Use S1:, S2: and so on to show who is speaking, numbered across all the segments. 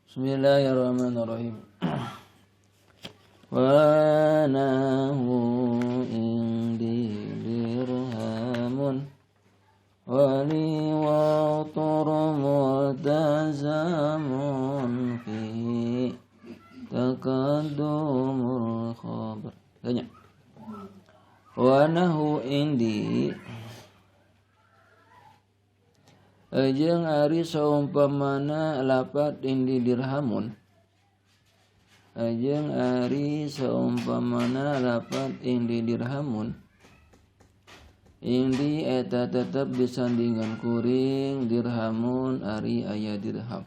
S1: Bismillahirrahmanirrahim. Wa nahu indi dirhamun wali wa multazamun fi taqaddumul khabar. Tanya. Wa nahu indi jeung ari saumpamana lapat indi dirhamun, jeung ari saumpamana lapat indi dirhamun, indi eta tetep disandingan kuring dirhamun ari aya dirham.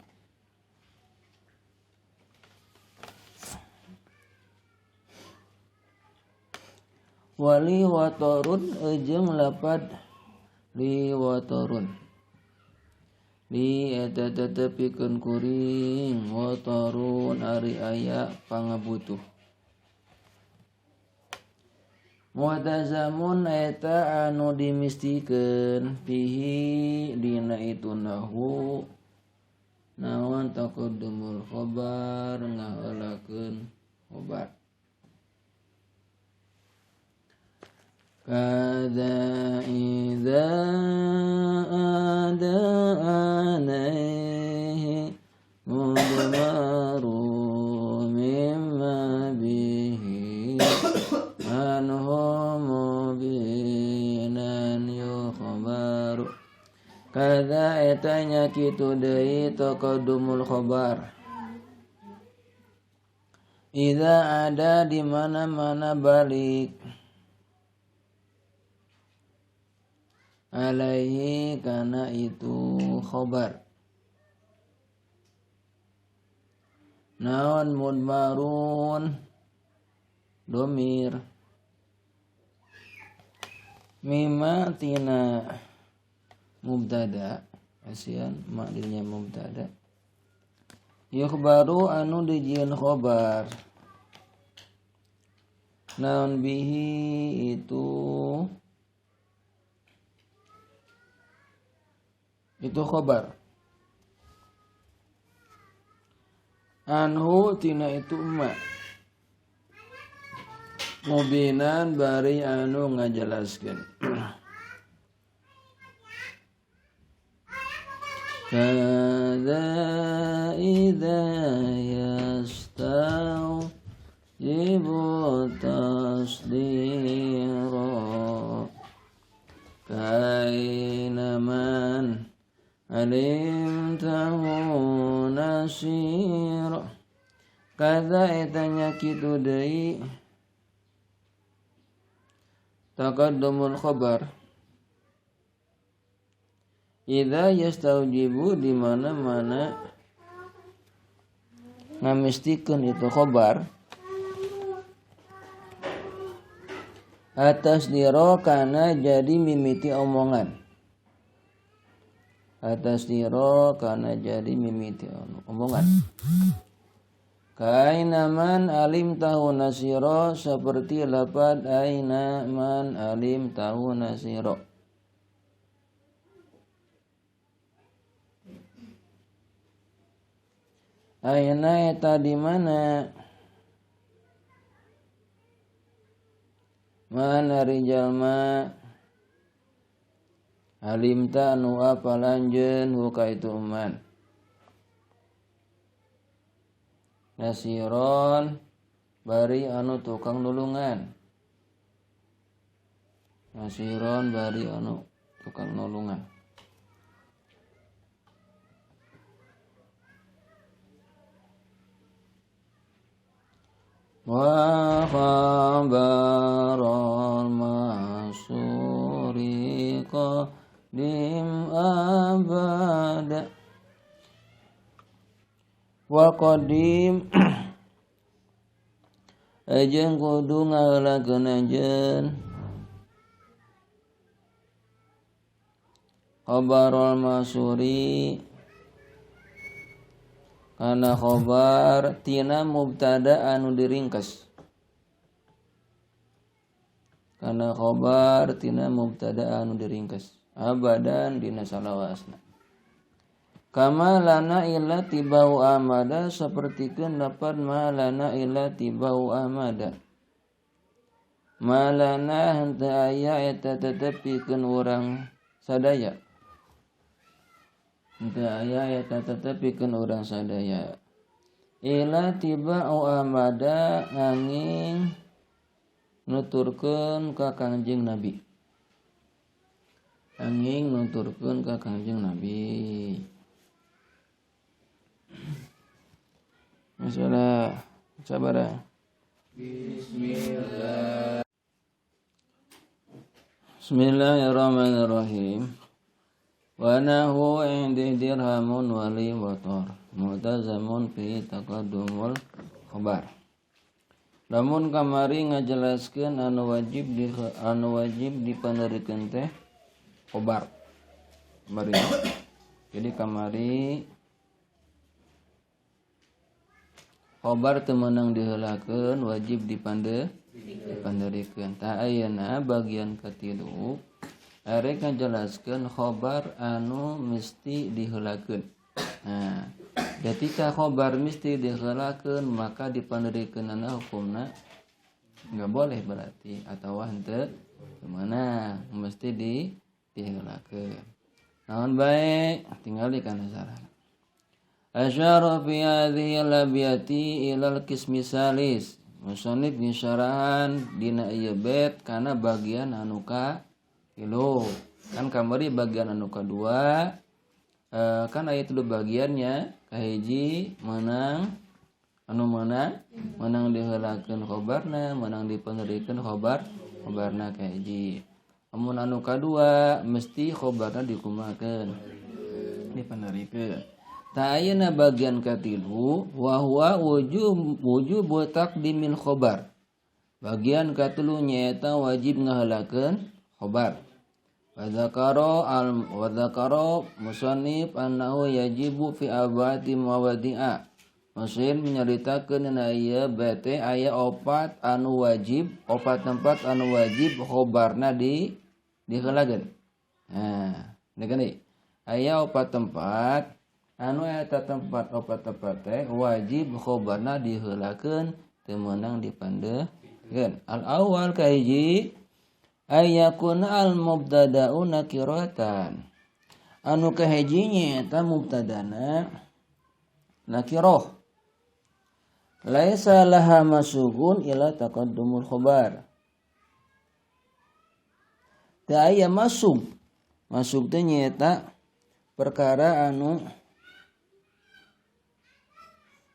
S1: Wali watorun jeung lapat li watorun li eta tetep pikeun kuring watorun ari aya pangabutuh. Mu'tazamun eta anu dimistikeun fihi dina itu nahu naon taqaddumul khabar ngaheulakeun khabar. Kada idza ada alaihi mudmaru mimma bihi anhu mubinan yukhbaru. Kada etanya kitu deui taqaddumul khabar. Idza ada di mana-mana balik alaihi kana itu khobar. Naon mudmarun domir mimma tina mubtada, asian maknanya mubtada. Yukhbaru anu dijieun khobar. Naon bihi itu khobar. Anhu tina itu emak mubinan bari anu ngajelaskeun. Kadza idza yastau jibu tasdira kainaman alimtahu nasira. Kadza etanya kitu deui taqaddumul khabar. Idza yastaujibu di mana-mana ngamistikeun itu khabar atas diro kana jadi mimiti omongan. Atas diro kana jadi mimiti omongan. Kaina man alim tahu nasiro, seperti lapad aina man alim tahu nasiro. Aina eta di mana? Mana rijalma alimta anu apa lanjeun huka itu man. Nasiron bari anu tukang nulungan. Nasiron bari anu tukang nulungan. Wa khabarul masuri qadim abada. Wa qadim jeung kudu ngaheulakeun anjeun khabarul masuri kana khobar tina mubtada anu diringkes. Kana khobar tina mubtada anu diringkes abadan dina salawasna. Kama lana illa tibau amada sapertikeun dapat ma lana illa tibau amada. Ma lana henteu aya eta tetep pikeun urang sadaya. Henteu aya eta tetep pikeun urang sadaya. Ila tibau amada angin nuturkeun ka Kangjeng Nabi. Angin nuturkeun ka Kangjeng Nabi. Masalah sabar.
S2: Bismillah.
S1: Bismillahirrahmanirrahim. Wa nahu indi dirhamun wali wator multazamun fi taqaddumul khabar. Lamun kamari ngajelaskeun anu wajib dipanerikeun teh khabar. Kamari. Jadi kamari khabar teu meunang diheulakeun wajib dipanderikeun. Tah ayeuna bagian katilu arek ngajelaskeun khabar anu mesti diheulakeun. Nah, ketika khabar mesti diheulakeun maka dipanderikeunana hukumna enggak boleh berarti atawa henteu meunang mesti diheulakeun. Naon bae tinggal di kana sarana. Asyara fi hadhihi al-abyati ila al-qismi salis. Musannif ngisyarahan dina ieu bait kana bagian anu ka tilu. Kan kamari bagian anu kadua kan aya tilu bagiannya. Kahiji menang anu menang diheulakeun khabarna, menang dipanderikeun khabarna kahiji. Amun anu kadua mesti khabarna dikumakeun, dipanderikeun. Ta ayeuna bagian katilu wa huwa wujubu taqdimil khabar. Bagian katilu nyaeta wajib ngaheulakeun khabar. Wa dzakara musannif annahu yajibu fi abati mawadi'a. Musannif menyaritakeun dina ieu bete aya opat anu wajib, opat tempat anu wajib khabarna diheulakeun. Nah, deui aya opat tempat anu eta tempat opat tempat teh wajib khobarna diheulakeun teu meunang dipandekeun. Al awal kahiji ayakuna al mubtada'u nakiratan. Anu kahiji nya eta mubtadana nakirah. Laisa laha masugun ila taqaddumul khobar. Teu aya masuk. Masuk teh nyaeta perkara anu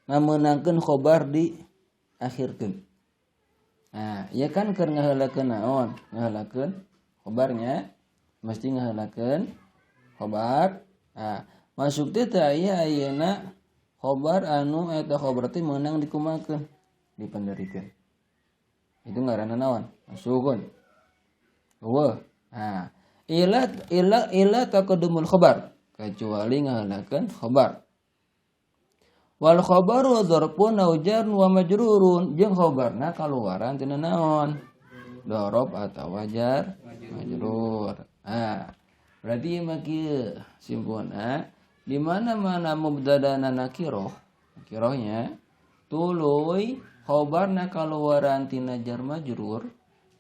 S1: ngamenangkeun khobar di akhirkeun. Nah, ieu kan keur ngaheulakeun naon? Ngaheulakeun khobarnya, mesti ngaheulakeun khobar. Nah, masuk teh teu aya ayeuna khobar anu eta khobar teh meunang dikumakeun, dipenderikeun. Itu ngaranna naon? Masukun. Eueuh. Nah, ila ila ila taqaddumul khobar, kecuali ngaheulakeun khobar. Wal khabaru dzarfun aw jarun wa majrurun, jeung khabarna kaluaran tina naon? Dorob atawa jar majrur. Nah, berarti mah kieu simpulna di mana-mana mubtadana nakiroh, nakirohnya tuluy khabarna kaluaran tina jar majrur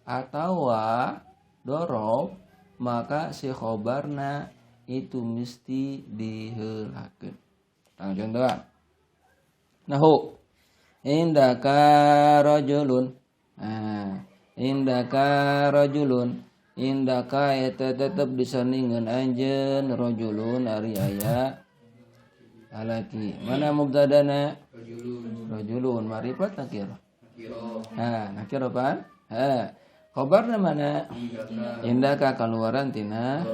S1: atawa dorob, maka si khabarna itu mesti diheulakeun. Tang contohan. Nahu indaka rajulun. Nah, indaka rajulun, indaka eta tetep disandingan anjeun rajulun ari aya alaki. Mana mubtadana?
S2: Rajulun.
S1: Rajulun marifat nakirah.
S2: Nakirah.
S1: Ha, nakirah pan? Ha. Khabarna mana? Indaka kaluaran tina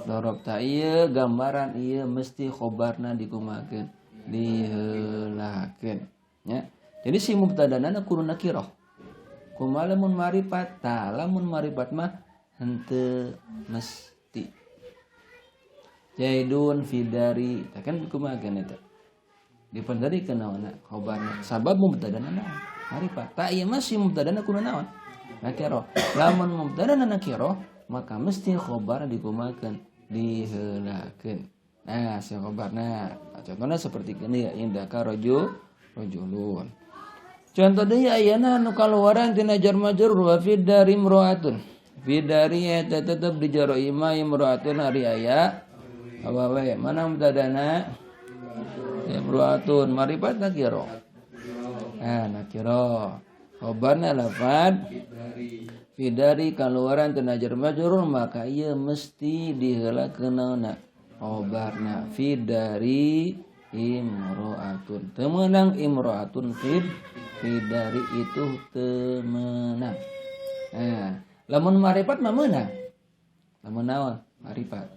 S1: dorob. Ta ieu gambaran ieu mesti khabarna dikumakeun, diheulakeun nya. Jadi si mubtadana kudu nakirah. Kumaha lamun marifat? Tah lamun marifat mah henteu mesti. Jaidun fidari tah kan kumaha eta? Dipenderikeun naonna khabarna. Sabab mubtadana naon? Marifat. Tah ieu mah si mubtadana kudu naon? Nakirah. Lamun mubtadana nakirah maka mesti khabarna dikumakeun, diheulakeun. Nah, si khobarna. Nah, contohnya seperti ini ya, indaka rajulun. Contoh deui ayana anu kaluaran tina jar majrur wa fi dari imro'atun. Fi dari eta tetep di jero imah imro'atun ari aya awewe. Mana mubtadana? Imro'atun marifat nakira. Nah, nakira. Khobarna lafad fi dari kaluaran tina jar majrur maka ieu mesti diheulakeun naonna? Khobarna fi dari imro'atun. Teu meunang imro'atun fi dari itu teu meunang. Nah, lamun marifat mah meunang. Lamun naon? Marifat.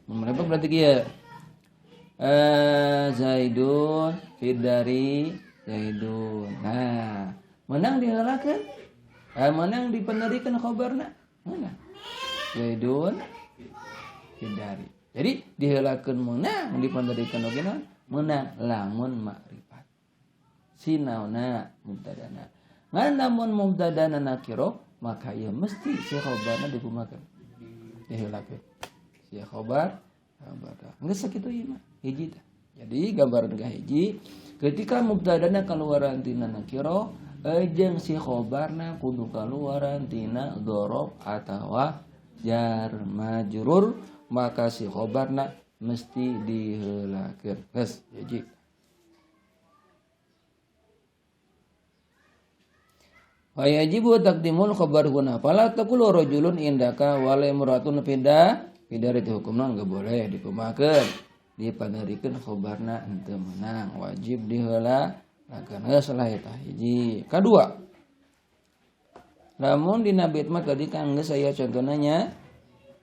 S1: Mun marifat berarti kieu. Zaidun fi dari Zaidun. Nah, meunang diheulakeun? Meunang dipenerikeun khabarna? Meunang. Zaidun fi dari. Jadi diheulakeun meunang, dipenerikeun oge naon? Meunang lamun makrifat. Sinauna mubtadana. Ngan lamun mubtadana nakira maka ieu mesti si khabarna dikumakeun. Diheulakeun. Si khabar geus sakitu ieu mah hiji tah. Jadi gambaran ka hiji ketika mubtadana kaluaran tina nakira jeung si khabarna kudu kaluaran tina dzaraf atawa jar majrur maka si khabarna mesti diheulakeun. Geus hiji. Wa yajibu taqdimul khabar huna fala taqulu rajulun indaka wala imratun fida dari itu hukumna enggak boleh dikumakeun dipanerikeun khabarna henteu meunang wajib diheulakeun. Geus lah eta hiji. Kadua lamun dina bait mah tadi kan geus aya contohna nya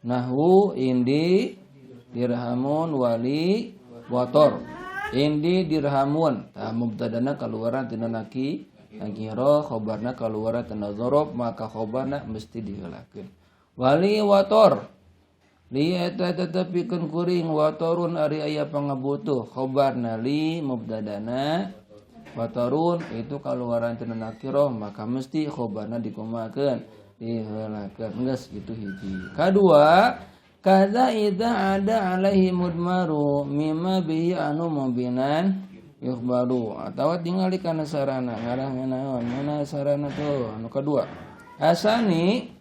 S1: nahwu indi dirhamun wali wator indi dirhamun tah mubtadana kaluaran tina nakira khobarna kaluaran tina dzaraf maka khobarna mesti diheulakeun. Wali wator li eta tetep pikeun kuring watorun ari aya pangabutuh khobarna li mubtadana watorun itu kaluaran tina nakira maka mesti khobarna dikumakeun diheulakeun. Geus itu hiji. Kadua kaza idza ada alaihi mudmaru mimma bihi anu mubinan yukhbaru atawa tingali kana sarana ngarah naon mana sarana tuh anu kadua asani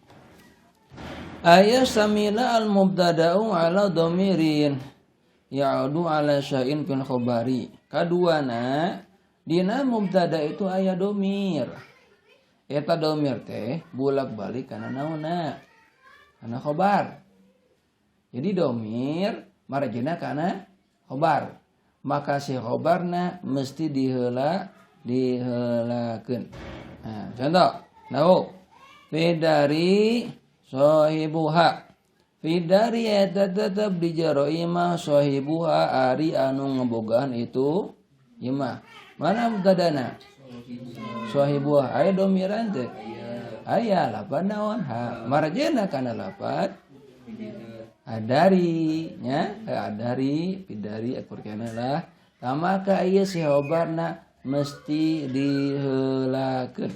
S1: aya samila al mubtada'u ala dhamirin ya'udu ala syai'in fil khabari. Kaduana dina mubtada itu aya domir. Eta domir teh bolak-balik kana naonna? Kana khobar. Jadi domir marjina kana khobar. Maka si khobarna mesti diheulakeun. Nah, contoh, nau fi dari sahibuha. Fi dari eta tetep di jero imah sahibuha ari anu ngebogaan itu imah. Mana mubtadana? Sahibuha aya domiran teh? Aya lapan naon? Ha, marjina kana lapat adari nya, adari pidari akur kana lah. Maka ieu si khobarna mesti diheulakeun.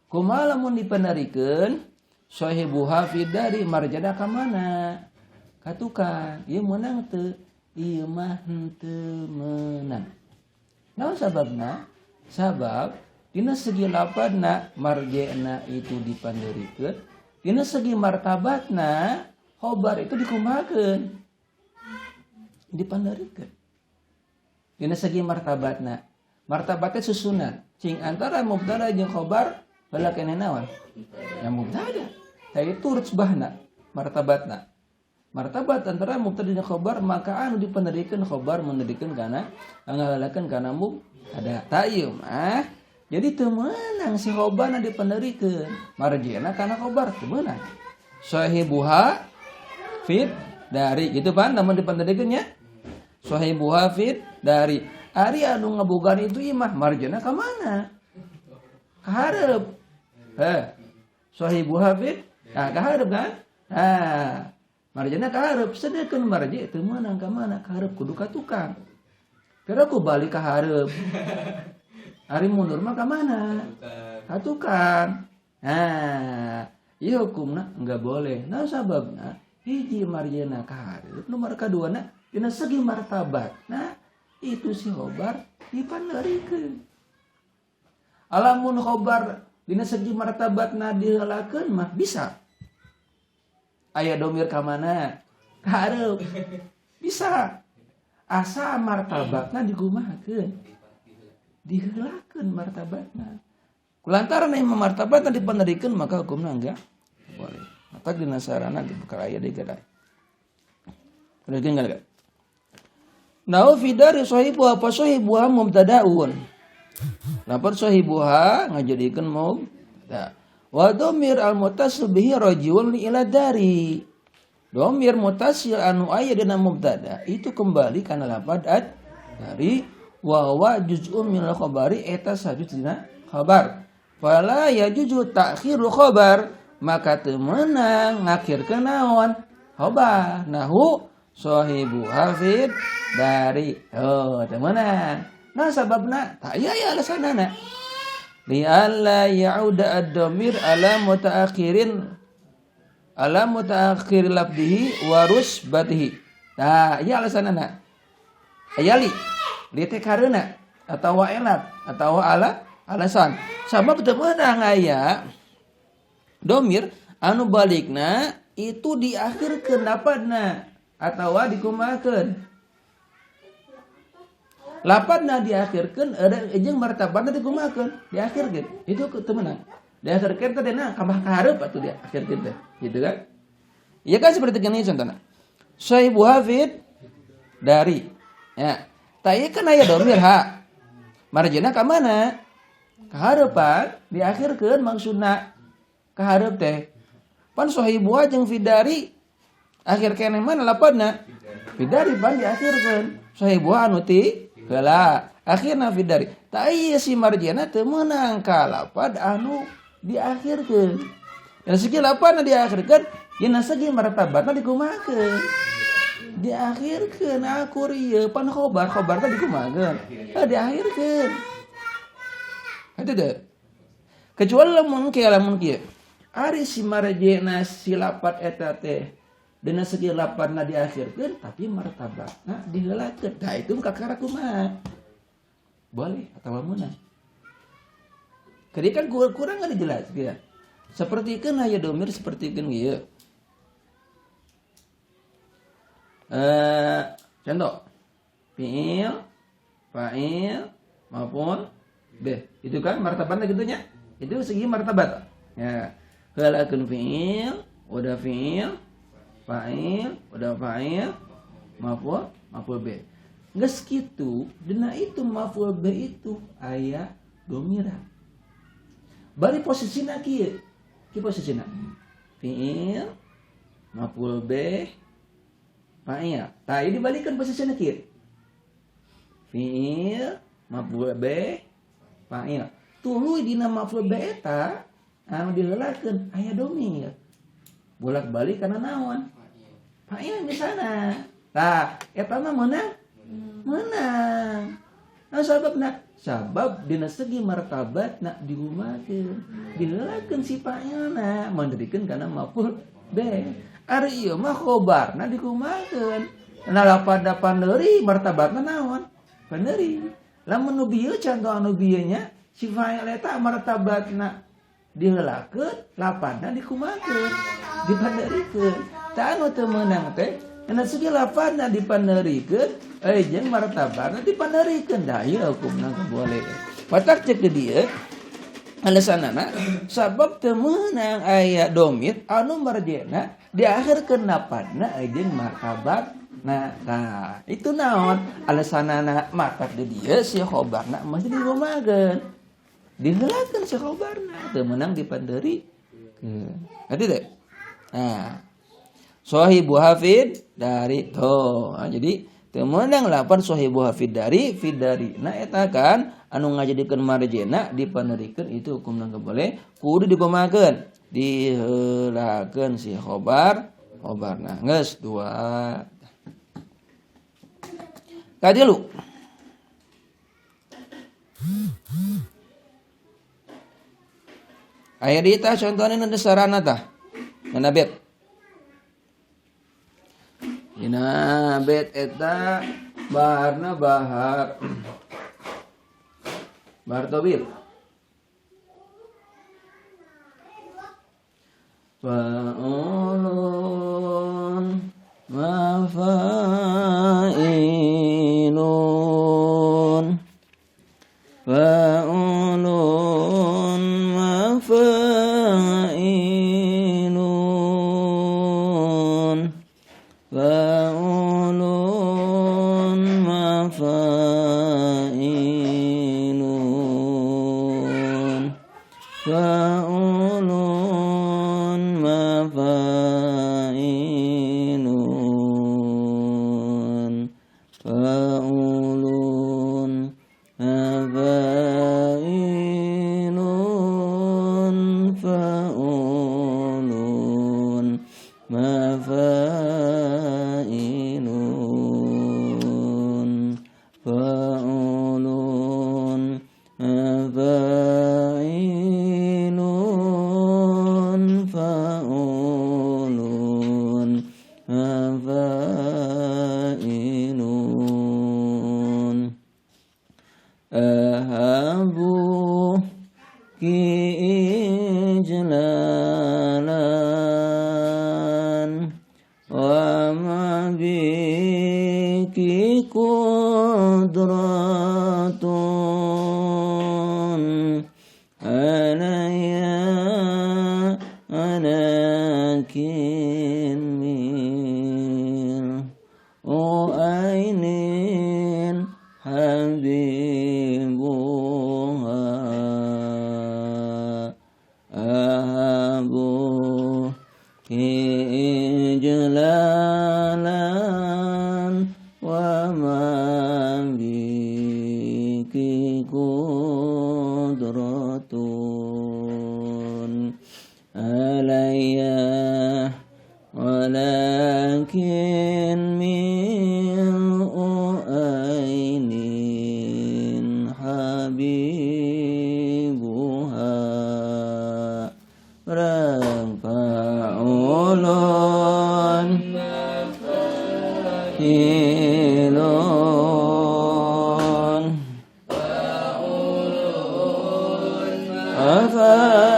S1: Kumaha lamun dipenerikeun sahibuha fi dari marjana ka mana? Ka tukang. Ieu meunang teu? Ieu mah henteu meunang. Naon sababna? Sabab dina segi lapadna marjana itu dipanderikeun, dina segi martabatna khobar itu dikumahakeun, dipanderikeun. Dina segi martabatna, martabatnya susunan cing antara mubtada jeung khobar heula keneh naon? Yang mubtada. Tah itu rutbahna, martabatna. Martabat antara mubtada jeung khobar maka anu dipanderikeun khobar menerikeun kana ngahelakeun kana mubtada. Tah ieu mah jadi teu meunang si khobarna dipanderikeun. Marjina kana khobar teu meunang. Sahibuha fit dari gitu pan namun dipanderikeun nya. Sahibuha fit dari ari anu ngabogaan itu imah marjana ka mana? Ka hareup. Heh. Sahibuha fit nah ka hareup kan? Nah, marjana ka hareup sedeukeun marji teu meunang ka mana? Ka hareup kudu ka tukang. Pero ku balik ka hareup. Ari mundur mah ka mana? Ka tukang. Nah, ieu hukumna enggak boleh. Nah sababna hiji marjana ka hareup, nomor kaduana Dina segi martabat. Nah, itu si khobar dipanerikeun. Alamun khobar dina segi martabatna diheulakeun mah bisa. Aya domir ka mana? Ka hareup. Bisa. Asa martabatna dikumahakeun. Diheulakeun martabatna. Kulantaran aya martabatna dipanerikeun maka hukumna enggak boleh. Matak dina sarana bakal aya deui gadai. Teruskeun enggak? Nau fi dari sahibuha fa sahibuha mubtadaun. Lapar sahibuha ngajadikeun mubtada. Wa dhamir al muttasil bihi rajiun li ila dari. Dhamir muttasil anu aya dina mubtada itu kembali kana lapad ad dari wa huwa juz'un minal khabari eta sajuz dina khabar. Fala yajuzu ta'khiru khabar maka teu meunang ngakhirkeun naon khabar. Nahu sahibu hafid dari. Oh, teu meunang. Nah sababna tak iya ya alasanana. Li alla ya'uda ad-dhamir ala mutaakhirin ala mutaakhir labdihi wa rusbatihi. Nah, iya alasanana. Aya li teh kareuna atawa elat atawa ala alasan. Sabab teu meunang aya domir anu balikna itu diakhirkeun lapadna atawa dikumahakeun. Lapadna diakhirkeun jeung martabatna dikumahakeun, diakhirkeun. Itu teu meunang. Diakhirkeun teh dina tambah ka hareup atuh diakhirkeun teh, gitu kan? Iya kan seperti ini contohna. Sahibu hafid dari. Ya. Tah ieu kan aya domir ha. Marjana ka mana? Ka hareupan diakhirkeun maksudna ka hareup teh. Pan sahibu jeung fidari akhir keneh mana lapadna? Fidari pan diakhirkeun. Sahibu anu ti heula akhirna fidari. Tah ieu si marjana teu meunang ka lapad anu diakhirkeun. Dan segi lapadna diakhirkeun, dina segi martabatna dikumahakeun. Diakhirkeun akur ieu pan khobar, khobar teh dikumahakeun. Heuh diakhirkeun. Eta teh. Kecuali lamun kieu. Ari si marjana si lapad eta teh dina segi lapadna diakhirkeun tapi martabatna diheulakeun. Tah itu kakara kumaha? Boleh atawa meunang. Jadi kan kurang kan jelas ya. Seperti kan aya domir seperti kan ieu. Contoh fi'il, fa'il maupun b. Itu kan martabatna gitunya. Itu segi martabat. Ya. Heulakeun fi'il, udah fi'il, fa'il, udah fa'il, maf'ul, maf'ul b. Geus kitu, dina itu maf'ul b itu aya domira. Bari posisina kieu. Kieu posisina. Fi'il, maf'ul b, fa'il. Tah ieu dibalikeun posisina kieu. Fi'il, maf'ul b, fa'il. Tuluy dina maf'ul b eta anu diheulakeun aya domir. Bolak-balik kana naon? Fa'il misalna. Tah, eta mah meunang? Meunang. Nah sababna? Sabab dina segi martabatna digumakeun. Diheulakeun si fa'ilna mandirikeun kana maf'ul b. Ari ieu mah khobarna dikumahakeun. Nah lapada pandeuri martabatna naon? Pandeuri. Lamun nu bieu contoh anu bieu nya si fa'il eta martabatna diheulakeun, lapadna dikumahakeun, dipandeurikeun. Tah anu teu meunang teh dina segi lapadna dipandeurikeun, jeung martabatna dipandeurikeun. Dah ieu hukumna boleh. Matak cek di dieu alasanana sabab teu meunang aya domir anu marjena diakhirkeun lapadna jeung martabat. Nah, nah itu naon alasanana matak di dieu si khobarna mesti dikumahakeun. Diheulakeun si khobarna teu meunang dipandeurikeun. Ngerti teh? Nah, sahibu hafid dari tuh. Nah, jadi teu meunang lapan sahibu hafid dari fidari. Nah eta kan anu ngajadikeun marjena dipandeurikeun itu hukumna boleh kudu dikumahakeun. Diheulakeun si khobar, khobarna geus dua. Kadilu. Aya di tah contohna nu sarana tah. Nana bet. Dina bait eta baharna bahar bahar tobil. Fa'ulun mafa'ilun fa'ulun mafa'ilun fa'ulun mafa'ilun fa'ulun mafa'ilun fa'ulun mafa'ilun fa'ulun mafa'ilun fa'ulun mafa'ilun fa'ulun mafa'ilun ahabu ki ijlalan wa ma biki qudratun alayya alakin min ainin habibuha ahabu ijlalan wa ma biki qudratun alayya walakin min ainin habibuha fa'ulun mafa'ilun mafa'ilun fa'ulun mafa'ilun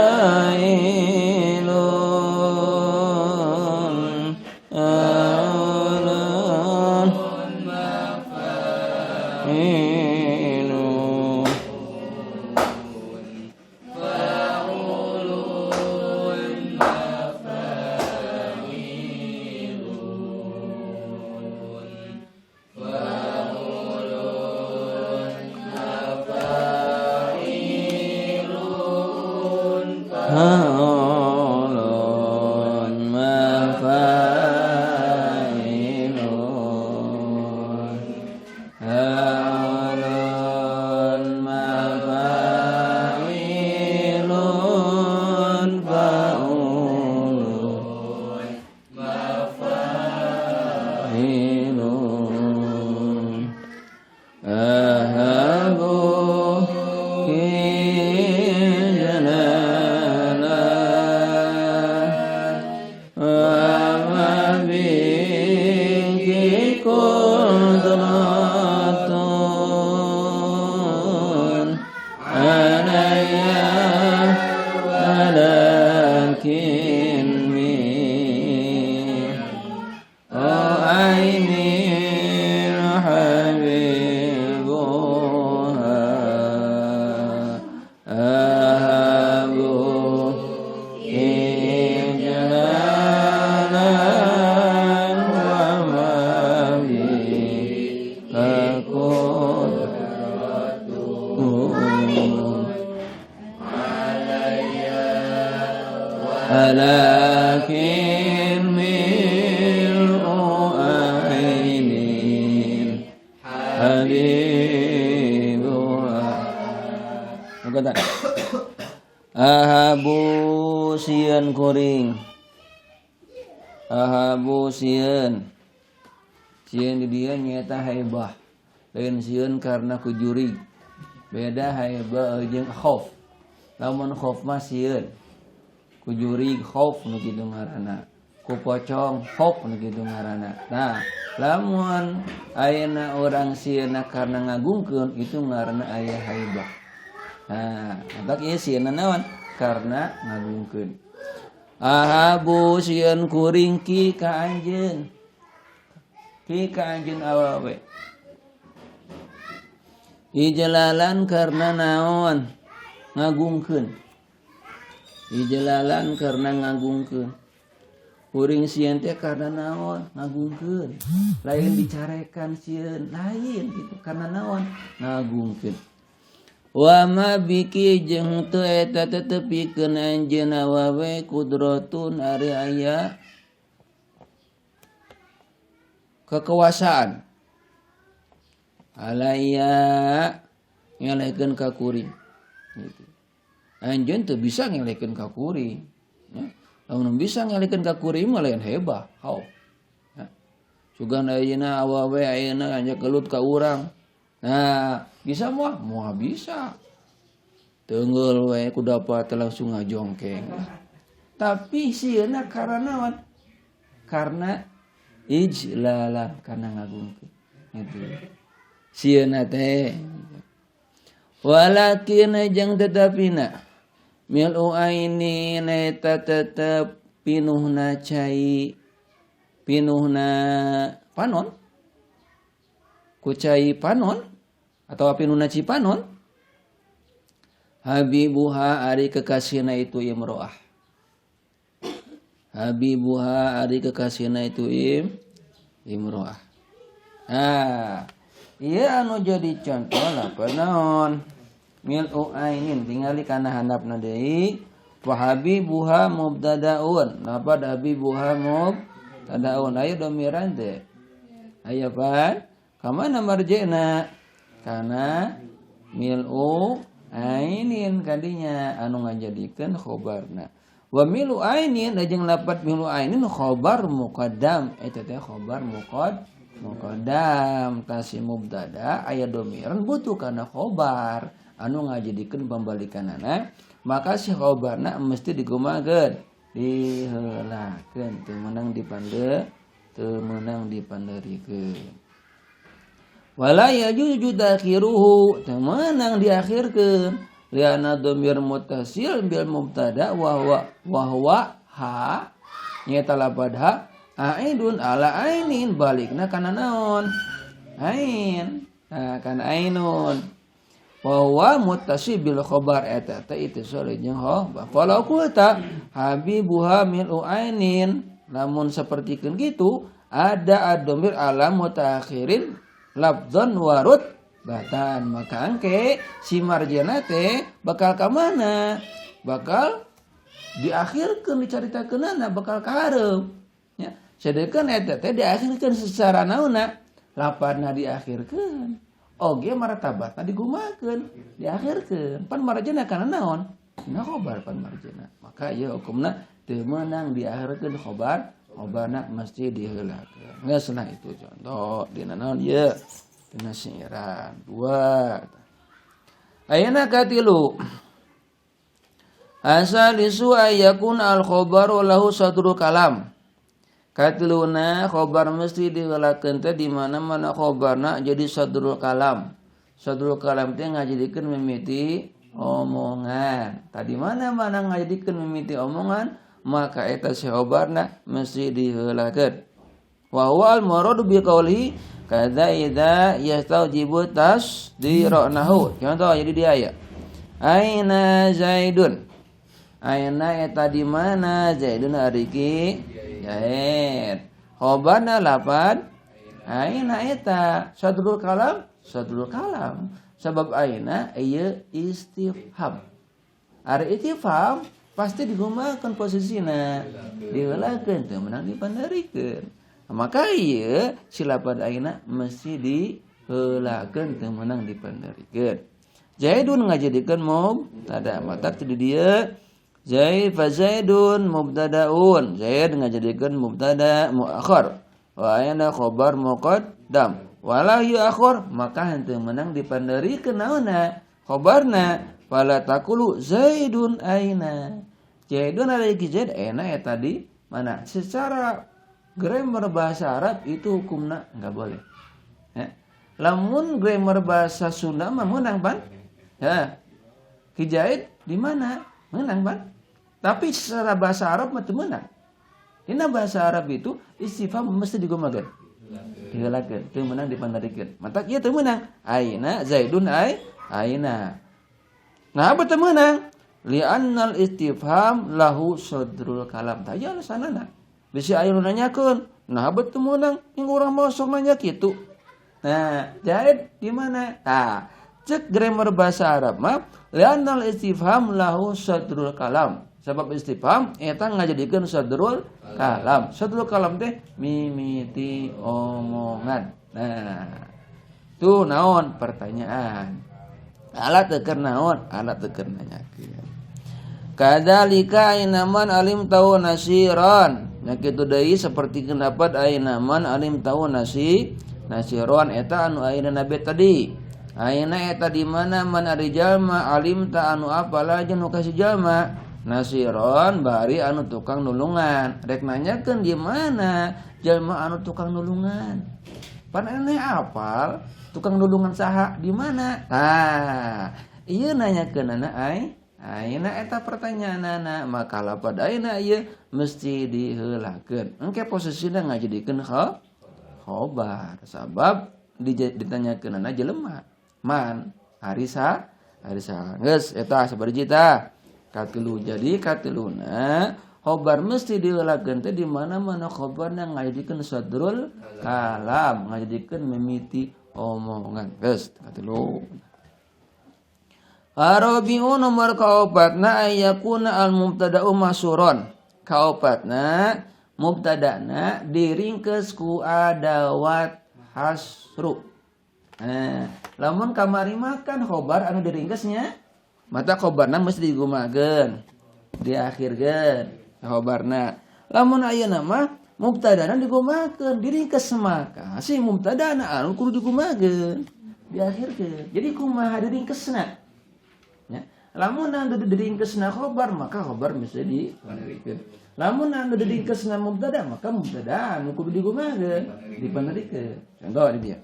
S1: fa'ulun mafa'ilun fa'ulun mafa'ilun fa'ulun mafa'ilun ahabu ijlalan wa ma biki qudratun alayya walakin min ainin habibuha ahabu ijlalan wa ma bika qudratun walakin min ainin habibuha. Ahabu sieun kuring ahabu sieun sieun di dieu nyaeta haibah lain sieun karena kujurig beda haibah jeung khauf lamun khauf mah sieun kujurig khauf nu kitu ngaranna Ku pocong hop nu kitu ngaranna. Nah, lamun ayeuna urang sieuna karena ngagungkeun itu ngaranna aya haibah. Nah, matak ieu sieuna naon? Karena ngagungkeun. Ahabu sieun kuring ki ka anjeun. Ki ka anjeun awewe. Ijlalan karena naon? Ngagungkeun. Ijlalan karena ngagungkeun. Kuring sieun teh karena naon? Ngagungkeun. Lain dicarekan sieun, lain gitu karena naon? Ngagungkeun. Wa ma biki jeung teu eta tetepikeun anjeun awewe kudratun ari aya kekuasaan. Alaya ngelehkeun ka kuring gitu. Anjeun teu bisa ngelehkeun ka kuring ya. Lamun bisa ngelehkeun ka kuring mah lain hebah hau ya. Sugan ayeuna awewe ayeuna anja gelut ka urang. Nah, bisa moal? Moal bisa. Teunggeul we ku dapat langsung ngajongkeng. Tapi sieuna karena naon? Karena ijlalan, karena ngagungkeun. Gitu. Sieuna teh walakin jeung tetapina mil'u aini eta tetep pinuhna cai pinuhna panon ku cai panon atau pinuhna cipanon habibuha ari kekasihna itu imro'ah habibuha ari kekasihna itu imro'ah. Nah, iya anu jadi contoh lah naon mil'u ainin tingali kana handapna deui wa habibuha mubtadaun napa habibuha mubtadaun aya domiran teh aya pan ka mana marjina kana mil'u ainin kadinya anu ngajadikeun khobarna wa mil'u ainin jeung lapat mil'u ainin khobar muqaddam eta teh khobar muqaddam tasi mubtada aya domiran butuh kana khobar anu ngajadikeun pambalikanana maka si khobarna mesti digumakeun diheulakeun teu meunang dipande teu meunang dipanderikeun wala yajuzu takhiruhu teu meunang diakhirkeun liana domir muttasil bil mubtada wa huwa ha nyata lapad ha aidun ala ainin balikna kana naon ain nah kana ainun wa huwa muttasil bil khabar eta teh itu sore jeung khabar falau qulta habibuha mil'u ainin lamun sapertikeun kitu ada ad-domir ala mutaakhirin lafdzan warut batan maka angke si marjana teh bakal ka mana bakal diakhirkeun dicaritakeunana bakal ka hareup nya sedengkeun eta teh diakhirkeun secara naonna lapadna diakhirkeun oge martabatna digumakeun diakhirkeun pan marjana kana naon na khobar pan marjana maka ieu hukumna teu meunang diakhirkeun khobar khobarna mesti diheulakeun geus lah itu contoh dina naon ieu dina syairan dua ayeuna katilu asalisu ayakun al khobaru lahu sadru kalam katiluna khobar mesti diheulakeun teh di mana-mana khobarna jadi sadrul kalam. Sadrul kalam teh ngajadikeun mimiti omongan. Tadi mana-mana ngajadikeun mimiti omongan, maka eta si khobarna mesti diheulakeun. Wa huwa al muradu bi qawlihi kadza idza yastaujibu tasdiranahu. Contoh jadi dia ya. Aina Zaidun. Aina eta di mana Zaidun ari ki Zaid. Khobarna lapan aina eta sadrul kalam sadrul kalam sabab aina ieu istifham. Ari istifham pasti digumakeun posisina diheulakeun teu meunang dipanderikeun. Maka ieu si lapan aina mesti diheulakeun teu meunang dipanderikeun. Zaidun ngajadikeun mubtada matak di dieu Zaid fa Zaidun mubtadaun. Zaid ngajadikeun mubtada muakhar. Wa aina khabar muqaddam. Wala yuakhir maka henteu meunang dipanderikeun naonna khabarna fala taqulu Zaidun aina. Zaidun ari ki Zaid aina eta di mana. Secara grammar bahasa Arab itu hukumna enggak boleh. Ya. Lamun grammar bahasa Sunda mah meunang pan. Ya. Ki Zaid di mana? Meunang pan. Tapi secara bahasa Arab mah teu meunang. Dina bahasa Arab itu istifham mesti digumakeun. Diheulakeun, teu meunang dipandarikeun. Matak ieu teu meunang. Aina Zaidun ai aina. Nah, apa teu meunang? Li'annal istifham lahu sadrul kalam. Tah ieu alasanana. Bisi aya nu nanyakeun, nah teu meunang yang urang mah sok nanya kitu. Nah, Zaid di mana? Tah, cek grammar bahasa Arab mah li'annal istifham lahu sadrul kalam. Sebab istifham eta ngajadikeun sadrul kalam. Sadrul kalam teh mimiti omongan. Nah, tuh naon pertanyaan. Alat teu keur naon? Alat teu keur nanyakeun. Kadzalika ainaman alim tau nasiran. Nya kitu deui saperti pendapat ainaman alim tau nasiron eta anu ayeuna nabi tadi. Ayeuna eta di mana man ari jalma alim ta anu apal jeung nu kasih jalma nasiron bari anu tukang nulungan. Rek nanyakeun di mana jalma anu tukang nulungan. Pan aneh apal tukang nulungan saha di mana? Tah, ieu nanyakeunana ai ayeuna eta pertanyaanana maka lapad ayeuna ieu mesti diheulakeun. Engke posisina ngajadikeun khobar sabab ditanyakeunana jelema. Man harisa harisa geus eta sabaraha tah. Katilu jadi katiluna khobar mesti diheulakeun teh di mana-mana khobarna ngajadikeun sadrul kalam, ngajadikeun mimiti omongan. Geus katilu. Arabi'u nomor kaopatna ayakuna al mubtada'u masuron. Kaopatna mubtada'na diringkes ku adawat hasru. Nah, lamun kamari makan khobar anu diringkesnya, mata khobarna mesti digumakeun, diakhirkeun khobarna. Lamun ayeuna mah mubtada'na digumakeun, diringkes maka si mubtada'na anu kudu digumakeun, diakhirkeun. Jadi kumaha diringkesna? Ya. Lamun anu diringkesna khobar maka khobar mesti dipanarikeun. Lamun anu diringkesna mubtada maka mubtada anu kudu digumakeun, dipanarikeun. Contoh di dia.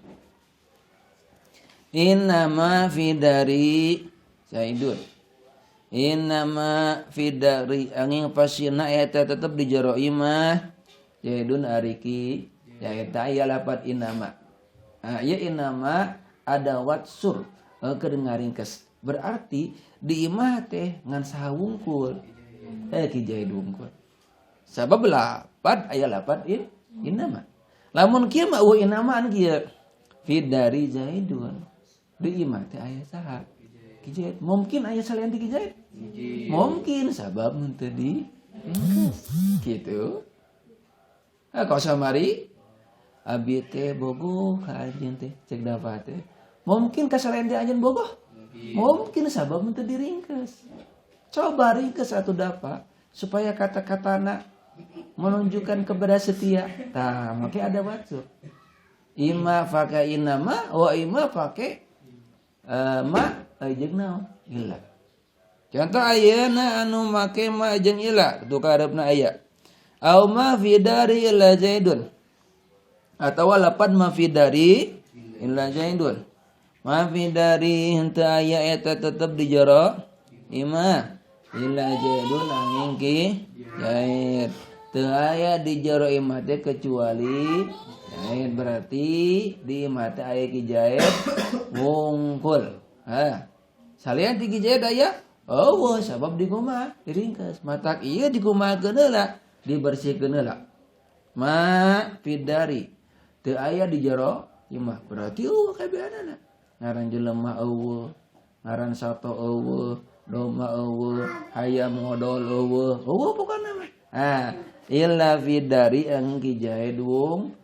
S1: Innama fi dari Zaidun. Innama fi dari angin pasina eta tetep di jero imah Zaidun ariki ya eta aya lapat innama. Ah ieu innama ada watsur keur ngaringkes. Berarti di imah teh ngan saha wungkul. Ki Zaid wungkul. Sabab lapat aya lapat innama. Lamun kieu mah eueuh innamaan kieu. Fi dari Zaidun. Di imah teh aya saha? Ki Zaid. Mungkin aya salian ti Ki Zaid? Mungkin sabab mun teu di ringkes. Kitu. Ha kau samari abi teh bogoh ka anjeun teh cek dapat teh. Mungkin ka salian ti anjeun bogoh? Mungkin sabab mun teu diringkes. Coba ringkes atuh dapat supaya kata-katana menunjukkan kepada setia. Tah, make ada watsur. Ima pakai inama wa ima pakai ma jeung naon? Ila. Contoh ayeuna anu make ma jeung ila tu kaharepna aya. Au ma fi dari illa Zaidun. Atawa lapan ma fi dari illa Zaidun. Ma fi dari henteu aya eta tetep di jero imah illa Zaidun angin ki Zaid. Teu aya di jero imah teh kecuali Zaid, berarti di imah teh aya ki Zaid wungkul. Ha. Salian ti ki Zaid aya eueuh sabab dikumaha diringkes. Matak ieu dikumahakeun heula, dibersihkeun heula. Ma fi dari teu aya di jero imah berarti eueuh kabehanana. Ngaran jelema eueuh, ngaran sato eueuh, domba eueuh, hayam ngodol eueuh, eueuh pokona mah. Ah, illa fi dari ang ki Zaid wung,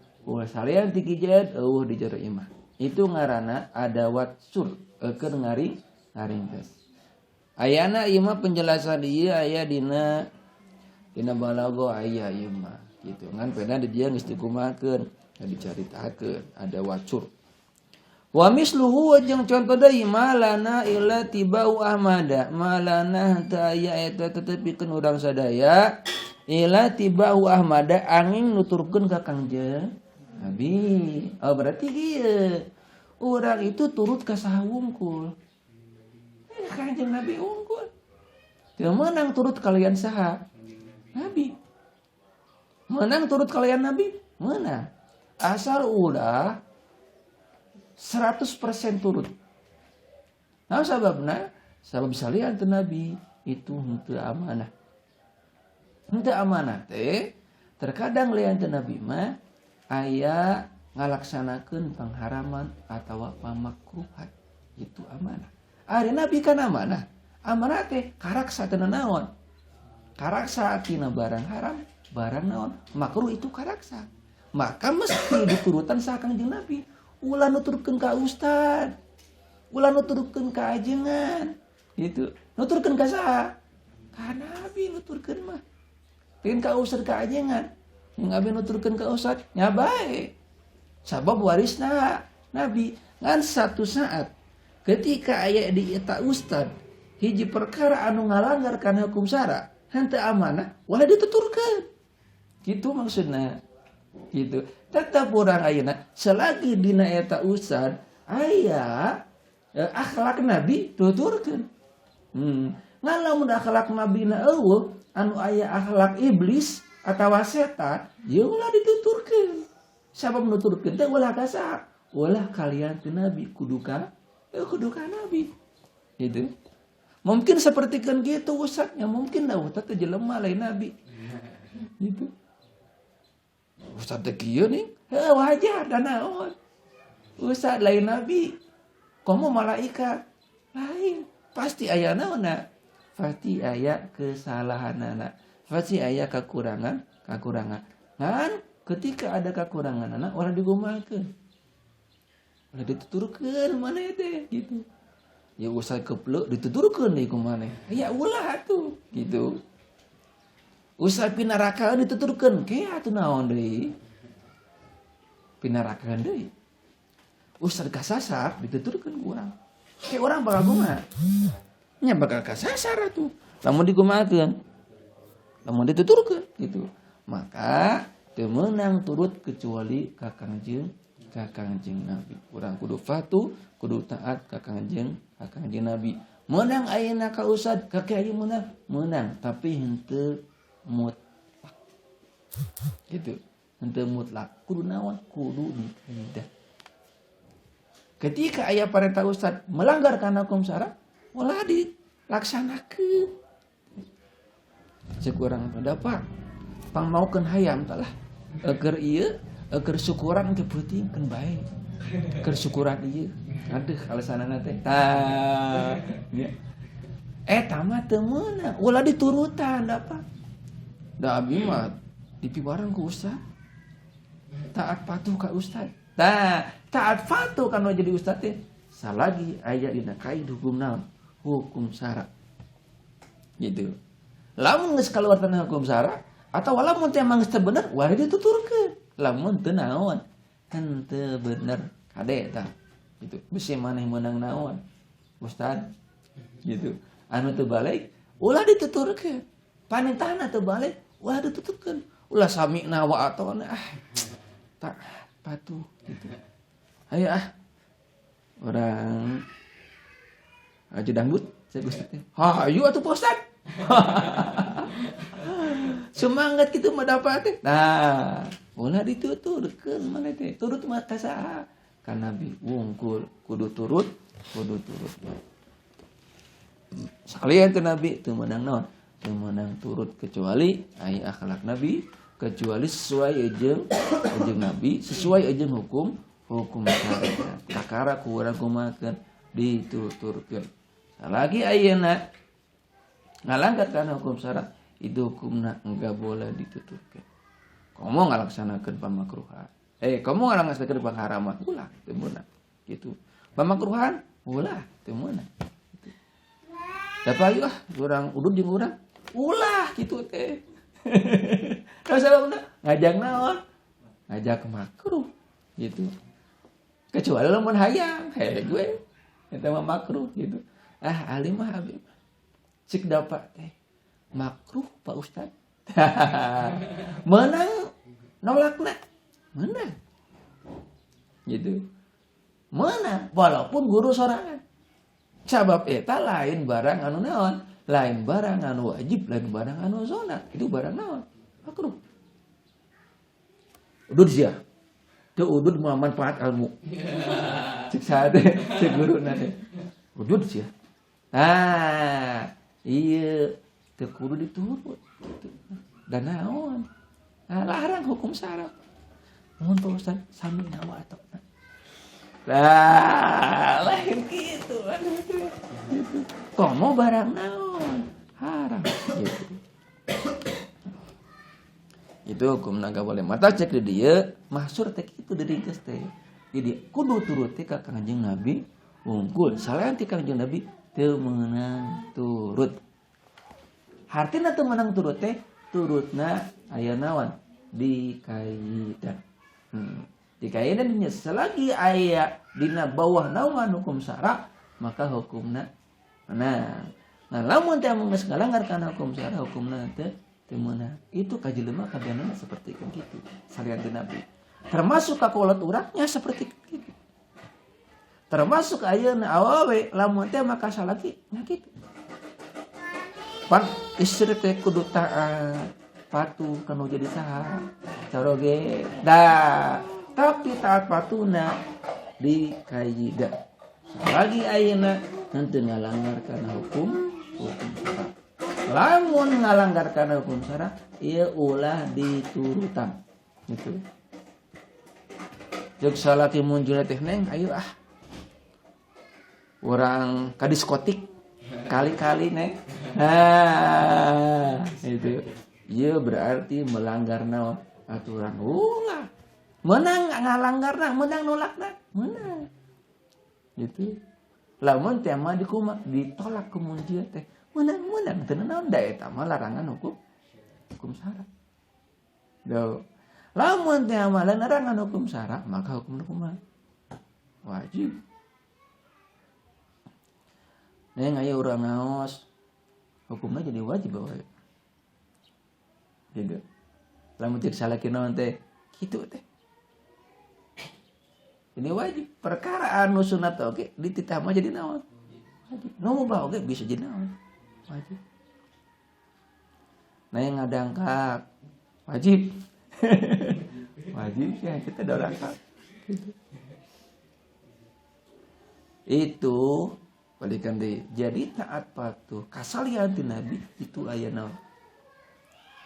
S1: salian ti ki Zaid eueuh di jero imah. Itu ngaranna adawat sur, keur ngaringkes. Ayana ieu mah penjelasan ieu aya dina balago aya ieu mah kitu. Ngan pena di dieu geus dikumahakeun, dicaritakeun ada wacur. Wa misluhu jeung contoh deui malana illa tibau ahmada. Malana teu aya eta tetepikeun urang sadaya Ila tibahu Ahmada angin nuturkeun ka Kangjeng Nabi. Oh berarti kieu. Urang itu turut ka saha wungkul. Kangjeng Nabi wungkul. Teu meunang turut kalian saha? Nabi. Menang turut kalian Nabi? Menang. Asal ulah 100% turut. Nah sababna? Sabab salian teu Nabi itu henteu amanah. Henteu amanah teh terkadang lian teu Nabi mah aya ngalaksanakeun pangharaman atawa pamakruhan. Itu amanah. Ari Nabi kan amanah. Amanah teh karaksa teu naon? Karaksa tina barang haram, barang naon? Makruh itu karaksa. Maka mesti diturutan sa Kangjeng Nabi. Ulah nuturkeun ka ustad. Ulah nuturkeun ka ajengan. Gitu. Nuturkeun ka saha? Ka Nabi nuturkeun mah. Lain ka ustad ka ajengan. Yang abi nuturkeun ka ustad nya bae. Sabab warisna Nabi. Ngan satu saat ketika aya di eta ustad hiji perkara anu ngalanggar kana hukum syara, henteu amanah, ulah dituturkeun. Gitu maksudna. Gitu. Tetap urang ayeuna selagi dina eta ustad aya akhlak Nabi tuturkeun. Ngan lamun akhlak Nabi na eueuh anu aya akhlak iblis atawa setan, ye ulah dituturkeun. Sabab nuturkeun teh ulah ka saha? Ulah kalian teu Nabi, kudu ka Nabi. Gitu. Mungkin seperti kan gitu ustadnya, mungkin dah ustad teh jelema lain Nabi. Gitu. Ustad teh kieu nih, heuh wajar da naon. Ustad lain Nabi. Komo malaikat lain. Pasti aya naonna? Pasti aya kesalahanana. Pasti aya kekurangan. Ngan ketika ada kekuranganana orang digumakeun. Ulah dituturkeun maneh teh gitu. Ya usah keplek dituturkeun deui ku maneh. Ya ulah atuh gitu. Usah pinaraka dituturkeun ke atuh naon deui. Pinaraka deui. Usah kasasar dituturkeun ku urang. Ke urang bakal kumaha? Nya bakal kasasar atuh. Lamun dikumahakeun. Lamun dituturkeun gitu. Maka teu meunang turut kecuali ka Kangjeng Nabi. Urang kudu patuh, kudu taat ka Kangjeng Nabi. Meunang ayeuna ka ustad, ka kiai meunang, tapi henteu mutlak. Gitu. Henteu mutlak. Kudu naon? Kudu dikaidah. Ketika aya parentah ustad melanggar kana hukum syara, ulah dilaksanakeun. Cek urang pendapat, pangmaukeun hayam tah lah. Eukeur ieu, eukeur syukuran ke peuting keun bae. Keur syukuran ieu. Aduh alasanana teh. Tah. Nya. Eta mah teu meunang, ulah diturutan da apa. Da abi mah dipibareng ku ustad. Taat patuh ka ustad. Tah, taat patuh kan jadi ustad teh. Salagi aya dina kaidah hukum naon? Hukum syara. Gitu. Lamun geus kaluar tina hukum syara atau lamun teh emang geus teu bener, ulah dituturkeun. Lamun teu naon, henteu bener kade tah. Gitu. Bisi maneh meunang naon? Ustad. Gitu. Anu teu balik ulah dituturkeun. Panintahna teu balik ulah dituturkeun. Ulah sami'na wa ata'na ah. Tak patuh gitu. Ayo ah. Orang aja dangdut saya Ustad teh. Ha, ayo atuh Pak Ustad. Semangat gitu mah dapat teh. Nah, ulah dituturkeun maneh teh. Turut mah ka saha? Ka Nabi wungkul kudu turut. Sekalian teu Nabi teu meunang naon? Teu meunang turut kecuali aya akhlak Nabi, kecuali sesuai jeung Nabi, sesuai jeung hukum syariat. Kakara ku urang kumahakeun dituturkeun. Salagi ayeuna ngalanggar kana hukum syara, itu hukumna enggak boleh dituturkeun. Komo ngalaksanakeun pamakruhan. Komo ngalaksanakeun pangharaman, ulah teu meunang. Gitu. Pamakruhan ulah teu meunang. Gitu. Da payu ah urang udud jeung urang, ulah kitu teh. Kalau sababna ngajak naon? Ngajak makruh gitu. Kecuali lamun hayang, hei gue eta mah makruh gitu. Ah alim mah abi mah. Cik dapat teh makruh Pak Ustad. Menang nolakna, menang. Gitu. Menang walaupun guru sorangan. Sabab eta lain barang anu naon, lain barang anu wajib, lain barang anu sunat. Itu barang naon? Makruh. Udud sia. Teu udud moal manfaat ilmu. Cek saha teh, cek guruna teh. Udud sia. Ah, iya teu kudu diturut gitu. Dan naon? Nah, larang hukum syara. Mun Pak Ustaz sami nawa atau lah lain gitu. Gitu. Komo barang naon? Haram gitu. Itu hukum naga boleh. Mata cek di dia mahsur teh kitu diringkes teh. Jadi kudu turut teh ka Kangjeng Nabi unggul. Salayan ti Kangjeng Nabi teu meunang turut. Hartina teu meunang turut teh turutna aya naon? Dikaidan. Dikaidan nya selagi aya dina bawah naungan hukum syara maka hukumna menang. Nah lamun teh mun geus ngalanggar kana hukum syara hukumna teh teu meunang. Itu kajelema kabehanana seperti kan kitu salian ti Nabi. Termasuk kakolot urangnya seperti kitu. Termasuk ayeuna awewe lamun teh maka salaki nya kitu. Pan istri teh kudu taat patuh kanu jadi saha caroge dah. Tapi taat patuna dikaida. Lagi ayeuna henteu ngalanggar kana hukum syara. Lamun ngalanggar kana hukum syara ieu ulah diturutan. Gitu. Jeung salaki muncul teh neng ayo ah. Urang ka diskotik kali-kali neng. Nah, itu. Ieu berarti melanggar naon aturan ulah. Menang ngalanggarna, menang nolakna, menang. Gitu. Lamun teh mah dikumaha ditolak ku munjil teh. Menang-menang teu naon da eta mah larangan hukum syara. Duh. Lamun teh mah larangan hukum syara, maka hukum kumaha? Wajib. Neng aya urang ngaos, hukumna jadi wajib bae. Gitu. Lamun cek salaki naon teh, kitu teh. Ini wajib. Perkara anu sunat oge dititah mah jadi naon? Wajib. Nu mubah oge bisa jadi naon? Wajib. Nah yang ngadangkak wajib. Wajib sih kita dorangkak. Gitu. Itu balikan deui. Jadi taat patuh kasalian ti Nabi itu aya naon?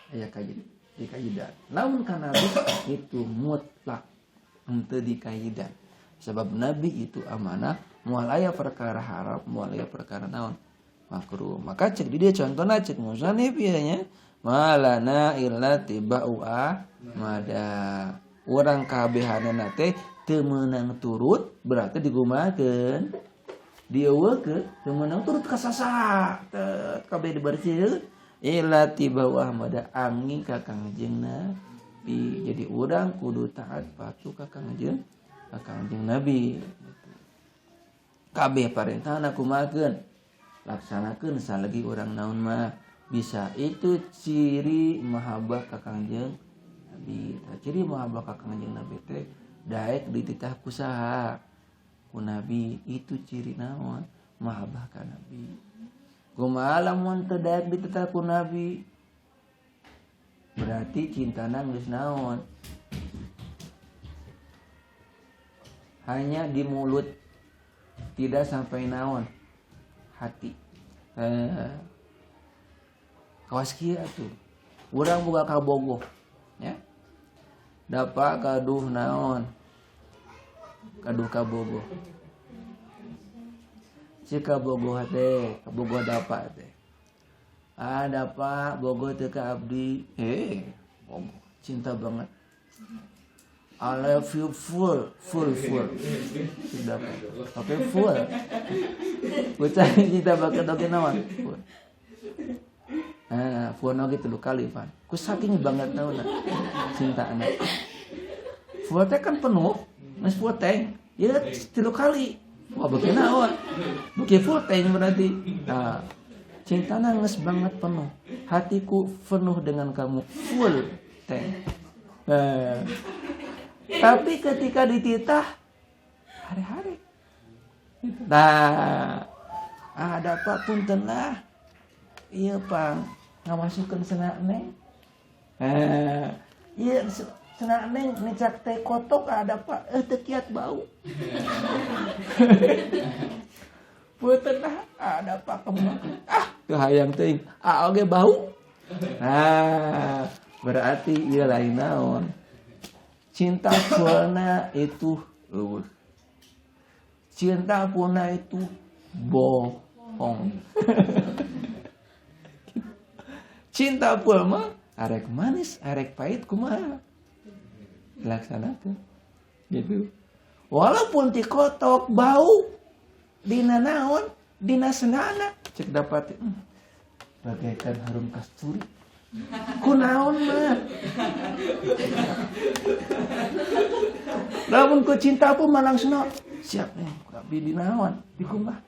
S1: Aya kajian dikaidan. Lamun ka Nabi itu mutlak henteu dikaidan. Sebab Nabi itu amanah, moal aya perkara haram, moal aya perkara naon makruh. Maka cek di dia contohna cek musannif ieu nya, malana illa tibau ahmada. Urang kabehanana teh teu meunang turut berarti digumakeun. Dieuweukeun teu meunang turut ka sasaha, teu kabeh dibersihkeun illa tibau ahmada angin ka Kangjeng Nabi. Jadi urang kudu taat patuh ka Kangjeng Nabi. Kabeh parentahna kumakeun, laksanakeun salagi urang naon mah bisa. Itu ciri mahabbah ka Kangjeng Nabi. Tah ciri mahabbah ka Kangjeng Nabi teh daek dititah ku saha? Ku Nabi. Itu ciri naon? Mahabbah ka Nabi. Kumaha lamun teu daek dititah ku Nabi? Berarti cintana geus naon? Hanya di mulut, tidak sampai naon? Hati. Kawas kieu atuh. Urang boga kabogoh, ya. Dapat gaduh naon? Gaduh kabogoh. Si kabogoh teh, kabogoh dapat teh. Ah, dapat bogoh teh ka abdi. Bogoh, cinta banget. I love you full, full, full. Sudah, oke full. Bocah cinta banget oke naon? Full. Ah, full oge 3 kali, Pan. Ku saking banget naon cinta anak. Full teh kan penuh, mas full tank. Ya 3 kali. Wah, beuki naon? Beuki full tank berarti. Nah, Cintana geus banget penuh. Hatiku penuh dengan kamu full tank. Nah, tapi ketika dititah hari-hari. Nah, ada apa punten lah. Iya pang, ngamasukkeun sena neng. Iya sena neng ngecak teh kotok ada pak, teu kiat bau. Punten lah, ada pak kemana? Ah, teu hayang teuing, ah oge bau. Nah, berarti ieu lain naon. Cinta fullna itu eueuh. Cinta fullna itu bohong. Cinta full mah arek manis, arek pahit kumaha dilaksanakeun. Gitu. Walaupun tikotok bau dina naon, dina senana cek dapat bagaikan harum kasturi. Kunaon mah. Lamun ku cinta pun mah langsung siap nih, ku abdi dinaon, dikumbah.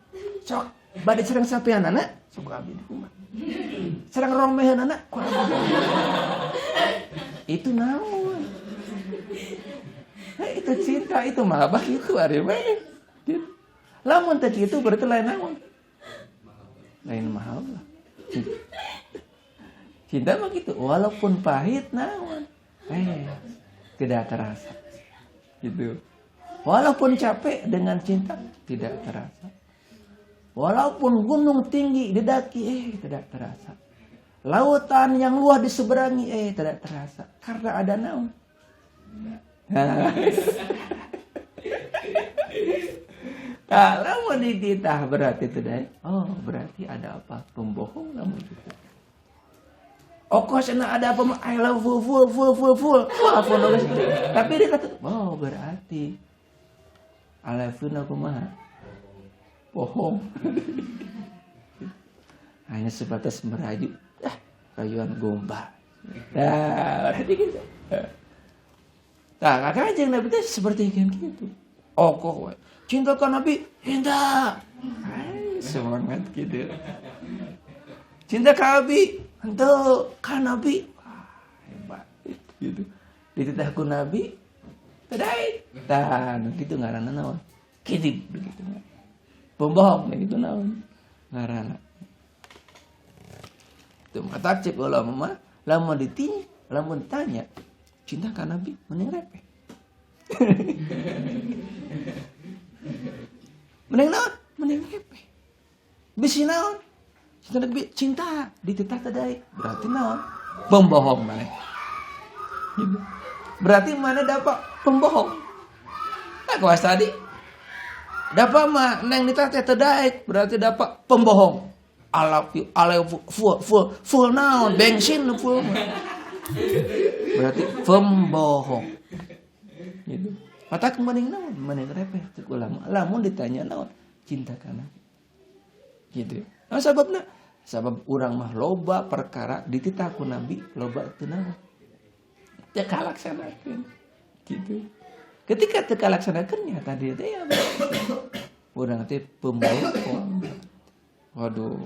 S1: Sok bade sareng sapeanana, sok ku abdi dikumbah. Sareng romeheunana ku abdi. Itu naon? Hei, itu cinta, itu mahabbah itu ari mah. Gitu. Lamun teh kitu berarti lain naon? Lain mahabbah. Cinta mah gitu, walaupun pahit naon, tidak terasa. Gitu. Walaupun capek dengan cinta tidak terasa. Walaupun gunung tinggi didaki tidak terasa. Lautan yang luas diseberangi tidak terasa karena ada naon. Nah, lamun dititah berarti tidak. Oh, berarti ada apa? Pembohong lamun gitu. Okos enak ada apa? I love full full full full full. Wah, full. Tapi dia kata, oh berarti I love you aku mah bohong. Hanya sebatas merayu, rayuan gombal. Nah, berarti gitu. Nah, kakak aja Nabi itu seperti kan gitu. Oh kok, cinta ke Nabi, cinta. Ay, semangat gitu. Cinta ke Nabi, henteu ka Nabi. Wah, hebat gitu. Dititah ku Nabi, tadai. Tah, gitu ngaranna naon? Kidib begitu. Pembohong gitu naon ngaranna. Itu mata cek ulama mah lamun ditanya, lamun ditanya cinta ka Nabi mending repeh. Mending naon? Mending repeh. Bisi naon? Cinta Nabi, cinta dititah tadai. Berarti naon? Pembohong maneh. Gitu. Berarti mana dapat pembohong? Nah, kuas tadi. Dapat mah neng dititah teh tadaik, berarti dapat pembohong. I love you, I love you, full, full, full naon, bensin full. Berarti pembohong. Gitu. Mata mending naon, mending repeh cek ulama. Lamun ditanya naon, cinta ka Nabi. Gitu. Nah, sababna sabab urang mah loba perkara dititah ku Nabi loba teu naon. Teu kalaksanakeun. Gitu. Ketika teu kalaksanakeun nya tadi teh ya urang teh pembohong. Waduh.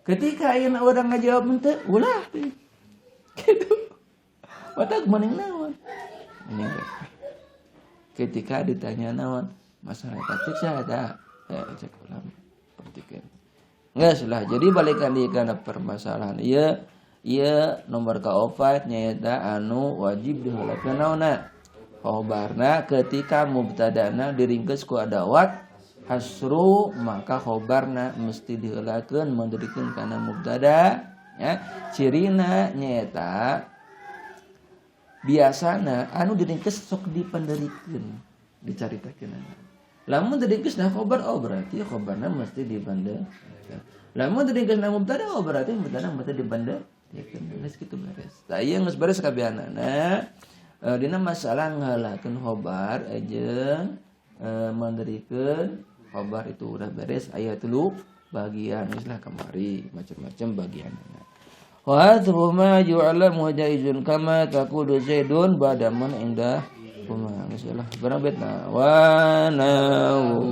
S1: Ketika ayeuna urang ngajawab henteu, ulah teh. Gitu. Mata mending naon? Mending repeh. Ketika ditanya naon, masalah eta cek saha eta? Cek ulama. Pertikeun. Geus lah, jadi balikan deui kana permasalahan ieu, ieu nomor kaopat nyaeta anu wajib diheulakeun naonna? Khobarna ketika mubtadana diringkeus ku adawat hasru maka khobarna mesti diheulakeun menderikeun kana mubtada ya. Cirina nyaeta biasana anu diringkeus sok dipenderikeun dicaritakeun. Lamun diringkeusna khobar oh berarti khobarna mesti dipenderikeun. Lamun diringkeusna mubtada oh berarti mubtada mesti dipenderikeun. Geus kitu beres. Tah ieu geus beres kabehanana. Dina masalah ngheulakeun khobar jeung menderikeun khobar itu udah beres aya 3 bagian geus lah kamari macam-macam bagianna. Wa hadhu ma yu'lamu jaizun kama taqulu Zaidun ba'da man indah kuma geus lah barang betna wa nahu.